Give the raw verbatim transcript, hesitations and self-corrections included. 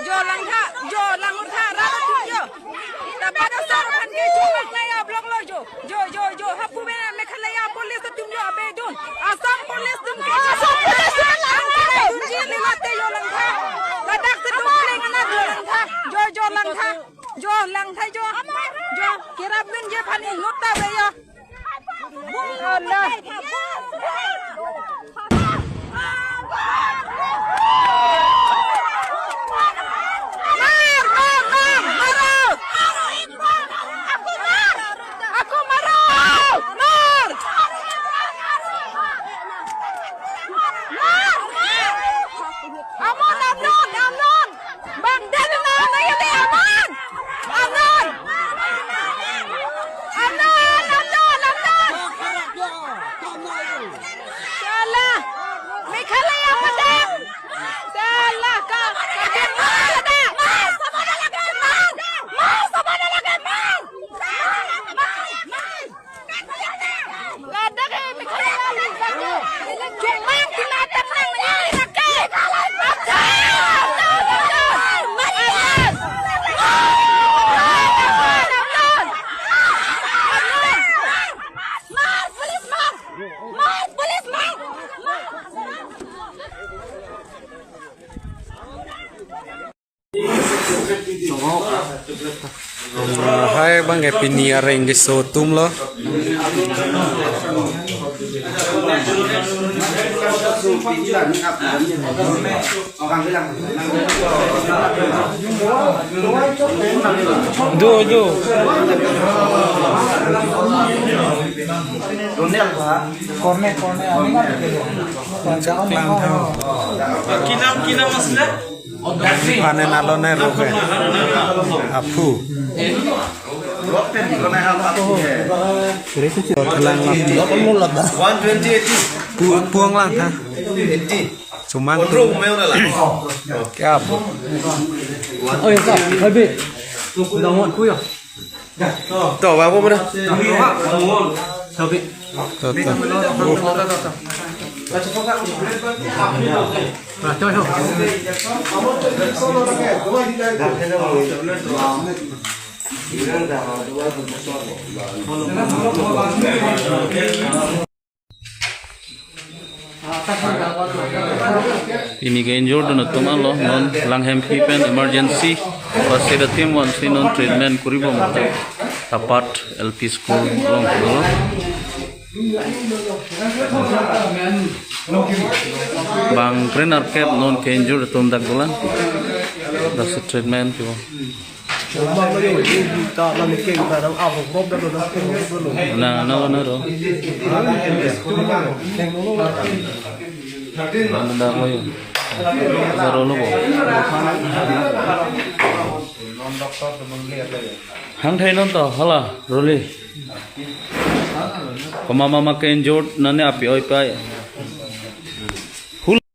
Jo langtha, jo langtha, rat atum jo. Dapat asar aphan ke chupak nai ablok lo jo. Jo, jo, jo. Hapu bena Meghalaya police atum jo abedun. Assam police atum ke Assam police atum angkara dunji lilate jo langtha. Ladak seduk leng ana jo langtha. Jo, jo langtha. Jo langtha jo. Jo kirap dunji aphan inut ta be jo. Amon, amnon, amnon. Bang dan na na yate amon. Amon. Amon, amon, amon. Salah. Meghalaya pada. Salah ka. Ka dia pada. Mas, sama ada lagi, Mas. Mas, sama ada lagi, Mas. Mas, Mas, Mas. Ladak ke Meghalaya ni lagi. Cuma tinatang nang ni lagi. Mas, police, Mas. Mas, police, Mas. Hai bang, eh, pini areng keso atum lo. Do, do. Korne, korne, ani kan. Kinam, kinam asle? Panen alone roke. Aphu. Telang lang. One twenty, eighty. Pu-, puang lang ha. Eighty. Cuman tu. Kya aphu? Oh ya, Kak. Habis. Dah muat ku ya. To, babu mana? Sabi. To, to. Oh. Nah, coy, ho. Pini ke-injured atum alo non Langhemphi pen emergency first aid team vansi non treatment kuribom Tapat L P school along lo. Bang kre-nerkep non ke-injured atum dak dolang. Dak si treatment kibo. Na, na, na, ro. Na, na, ro, yo. Na, ro, lo, bo. Hang thai non to, hala, roli. Koma mama ke-injured, nane api oi pai.